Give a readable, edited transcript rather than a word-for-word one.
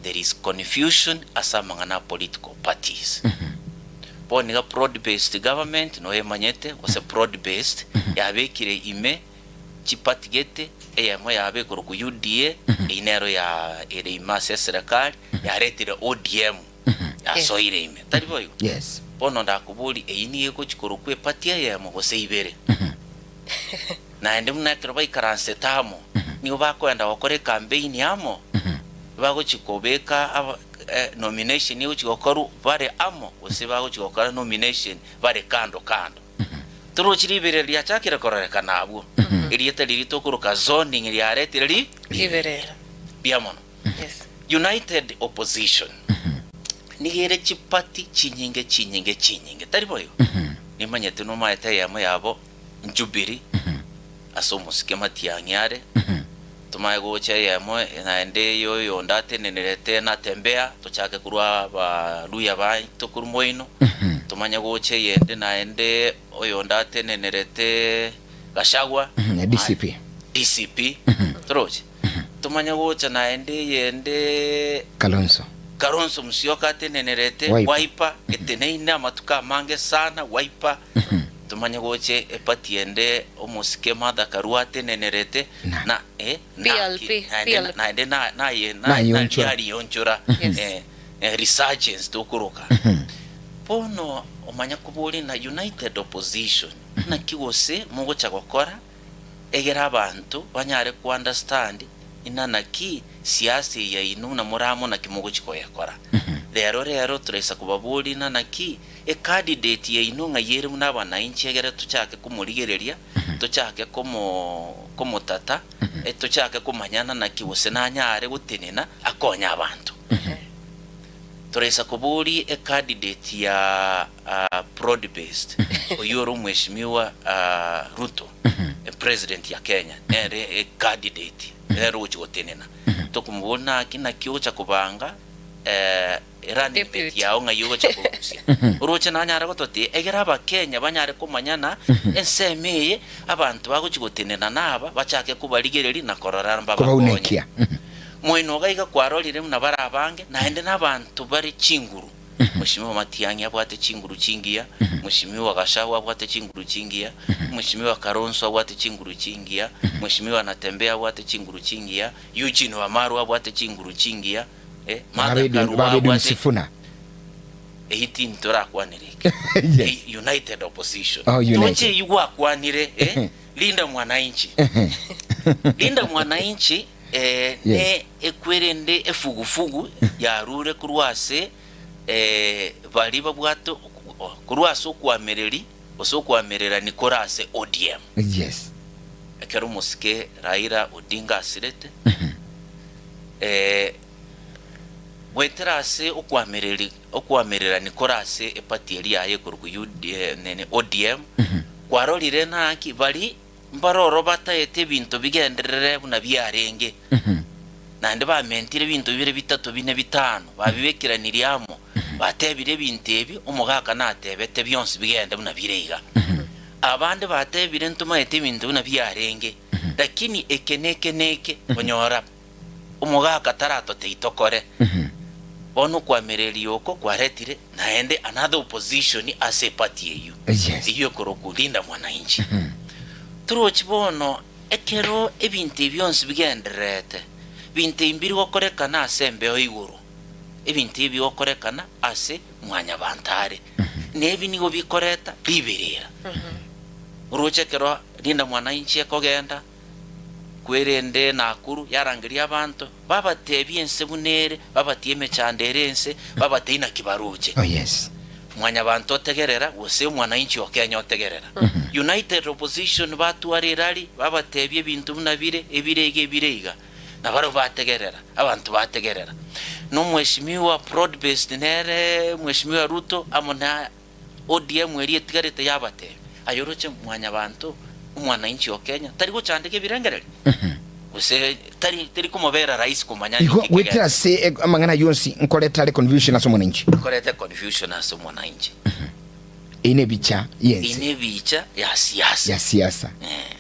There is confusion ase amang'ana a political parties. Bono iga broad based government noyemanyete gose broad based yabekire ime chiparty gete, eyemo yabo ekorokwa UDA, eyio nero ya ere ime ase eserekari, yaretire ODM yasoire ime, tari boigo? Yes. Bono ndakoborie eyio nigo egochi korokwa eparty eyemo gose ibere? Naende buna ekero baikaransete amo, nigo bakoenda gokora ekampeini amo, bagochia kobeka aba nomination egochia gokorwa bare amo, gose bagochia gokora nomination bare kando kando. Torochi riberera riachakire kororekana abwo, erieta riria tokoroka zoning riaretire ri Riberera. mbuya mono. Yes. United Opposition nigo ere chiparty chinyinge chinyinge chinyinge, tari boigo? Nimanyete nomaete eyemo yabo Jubilee ase omosike matiang'i are, tomae gocha eyemo naende y'oyonde atenenerete Natembeya, tochake korwa Abaluya baito korwa moino, tomanye gocha eyende naende oyonde atenenerete Gachagua, Ya DCP. DCP, toroche? Tomanye gocha naende eyende Kalonzo. Kalonzo Musyoka atenenerete Wiper. Wiper, eteneine amatuko amange sana Wiper, Tomanye gocha eparty ende omosike Martha Karua atenenerete Na. na eh, naki PLP, naende PLP. naende na naye na Nayonchora. narionchora Yes. eh, eh, resurgence tokoroka bono omanya koboria na united opposition naki gose mogocha gokora egere abanto banyare ko understand inga naki siasa eye yaino buna more amo naki mogochi koyekora rero rero toraisa kobaboria inga naki Ecandidate yaino ng'ai ere buna abanainchi egere tochake komorigereria, tochake komo komotata, tochake komanyana naki gose nanyare gotenena akonye abanto. Toraisa koboria ecandidate ya broad based, oyio ore omweshimiwa Ruto, president ya Kenya, nere ecandidate, nere ogochi gotenena. Tokomoboria naki naki ogocha kobanga. Running mate Deputy. yao ng'ai ogocha korusia. Oroche nanyare gototia egere abakenya banyare komanyana ensemo eye abanto bagochi gotenena naba bachake kobarigereria na korora mbabakonye. Kobaunekia. Moino iga iga kwarorire buna bare abange naende nabanto bare chinguru. Mweshimiwa Matiang'i abwate chinguru chingiya, Mweshimiwa Gachagua abwate chinguru chingiya, Mweshimiwa Kalonzo abwate chinguru chingiya, Mweshimiwa Natembeya abwate chinguru chingiya, Eugene Wamalwa abwate chinguru chingiya, Eh, Martha Babedi- Karua Babedi abwate Sifuna. eyio tintorakwanera eke. Yes. Eh, United Opposition. Oh, United. Toche eyio gwakwanire, eh, Linda Mwananchi. Linda Mwananchi eh, ne ekwerende efugufugu yarure korwa ase eh, baria babwate oku- korwa ase okwamereri gose okwamererani kore ase ODM. Yes. Ekero omosike Raila Odinga asirete, Goetera ase okoamereri okoamererania kore ase eparty eria yaye ekorokwa UD nini ODM, kwarorire naki baria mbaroro bataete ebinto bigenderere buna biarenge, naende bamentire ebinto bibere bitato bine bitano, babibekeranirie amo, batebire ebinto ebi omogaka natebete bionsi bigende buna bire iga. Abande batebire ntomaete ebinto buna biarenge, lakini eke neke neke, onyora. Omogaka taratotei tokore. Bono okoamereria oko kwaretire naende another opposition ase eparty eyio. Yes. Eyio ekorokwa Linda Mwananchi. Torochi bono ekero ebinto ebi bionsi bigendererete, binto ebi mbiri gokorekana ase embeo igoro, ebinto ebi bigokorekana ase mwanyabanto are. Na ebi nigo bikoreta riberera. Oroche ekero Linda Mwananchi ekogenda, Kwerende Nakuru yarangeria abanto, babatebie ense buna ere, babatie emechando ere ense, babatebie naki baroche. Oh yes. Mwanyabanto otegerera, gose omwananchi o Kenya otegerera. United Opposition batwara erari, babatebie ebinto buna bire, ebire iga ebire iga. Na barabwo bategerera, abanto bategerera. Na omweshimiwa broad based nere mweshimiwa Ruto amo na ODM eria etigarete yabatebia, Aye oroche Mwanyabanto, omwananchi o Kenya, tari gochandeka ebirengererio, gose tari teri komobera rahisi komanya Igo ninki goetera kegenda. ase e- amang'ana ayio onsi nkoreta are confusion ase omwananchi. Nkorete confusion ase omwananchi. Eye nebicha Eye y'ense nebicha ya siasa. ya siasa. Eh.